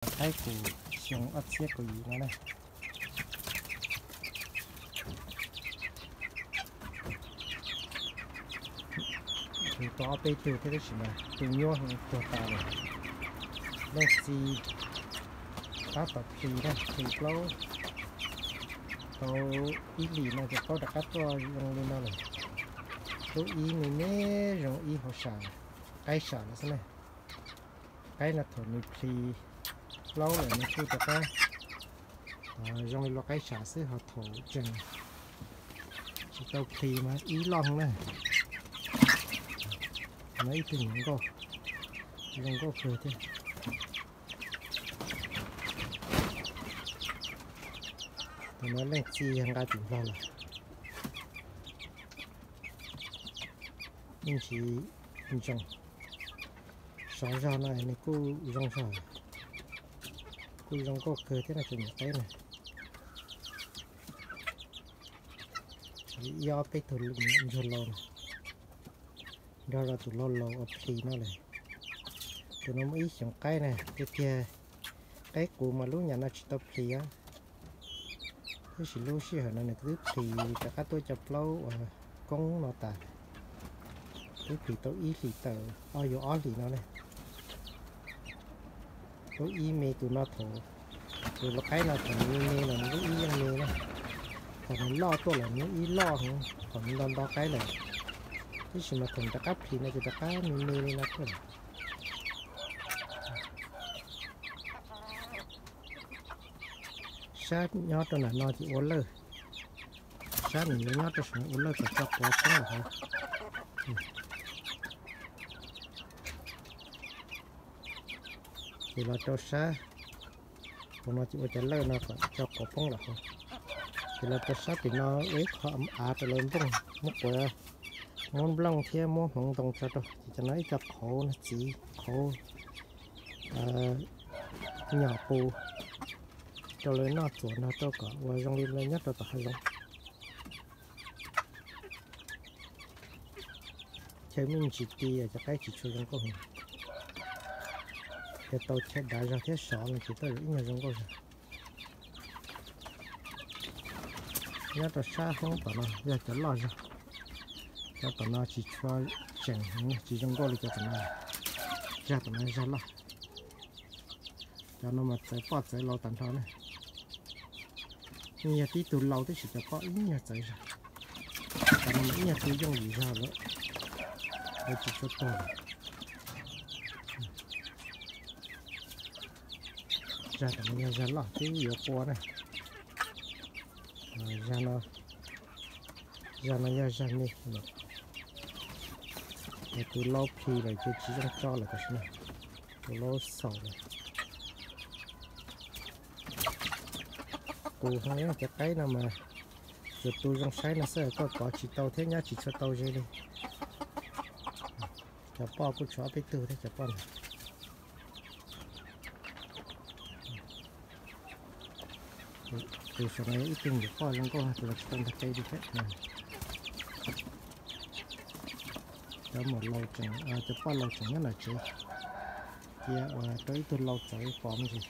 Qaib qus xyoo ob txhiab kaum yim no na. Tau ob peb tug thiab tab sis mas tus nyuaj tuag tas lawm. Leej txiv tab tom plhis na, plhis plaub tau ib hlis no ces plaub rov qab tuaj zoo li no lawm. Lub ib me me zoo ib hauv sam, qaib sam lawm xwb na. Qaib no thaum nws plhis plaub lawm nws kuj rov qab zoo li lub qaib sam xwb, ho thaum tseem tsis tau plhis mas ib loj heev na. No ib tug nyuam nkauj, zoo nkauj kawg thiab. Tus no leej txiv yog nqa tim Nplog los, yeej tsis ntsoov. Sov zog no nws kuj zoo zog, kuj zoo nkauj kawg thiab no, tus nyuam qaib na. Ib ob peb tug ntsuag laus na, nrog rau tus laus laus uas plhis no lawm. Tus no muaj ib xyoos qaib na, tiag tiag qaib qus mas lub nyam no tsis tau plhis, tab sis lub sij hawm no nws twb plhis rov qab tuaj cov plaub uas koob no tas, twb plhis tau ib hlis tawm ob yuav ob hlis no na. Lub ib me tus no thaum, tus lau qaib no thaum nws me me los nws lub ib yeej me na, thaum nws loj tuaj los nws lub ib loj heev, thaum nws nto nto qaib lawm, tab sis mas thaum nws rov qab plhis no ces rov qab me me li no tuaj lawm. Sab nyob rau nram no ces ua lawj, sab nws yuav nyob rau saum no ua lawj kom tso quav poob lawm hauv. Ces los rau sab hauv no ces ua cov lawj no kom tso quav poob lawm hauv. Ces los rau sab pem no ua ib qho av rau lawv nplooj, muab quav, muab nplooj thiab muab hmoov ntoo tso rau, ces cov no ib co qhauv no txiv qhauv nyom pus rau lawv noj txuas nrog rau kom ua zoo li lawv nyob rau tom hav zoov. Chaw me ntsis ti cov qaib tsis tshua zoo nkauj heev. Yog tau chaw dav zog thiab sov no ces tuaj ib nyuag zoo nkauj zog. Nyob rau sab hoob tom no yog cov loj zog. Cov tom no tsis tshua tseem heev, tsis zoo nkauj li cov tom no. Zag tom no zag loj. Cov no mas txawv poj txawv lau tag nrho na. Yeej yog tib tug lau tab sis cov poj ib nyuag txawv zog. Cov no mas ib nyuag tug yooj yim zog lawm, lawv tsis tshua tuag lawm. Zag tom no yog zag loj twb yuav qua na. Zag no, zag no yog zag me, tus lau plhis lawm ces tsis zoo tso lawm tam sim no, tus lau xaus lawm. Qus heev cov qaib no mas tsuas tu zoo saib no xwb, koj kov tsis tau thiab nyab tsis tshua tau ze li. Cov poj kuj tshuav ob peb tug thiab cov poj no. Tus saum no yog ib tug nyuam poj zoo nkauj, tus no tsis tau ntag qe li thiab. Cov maum laus tseem, cov poj laus tseem nyob nram tsev, cia uas rau ib tug lau txawv pom me ntsis.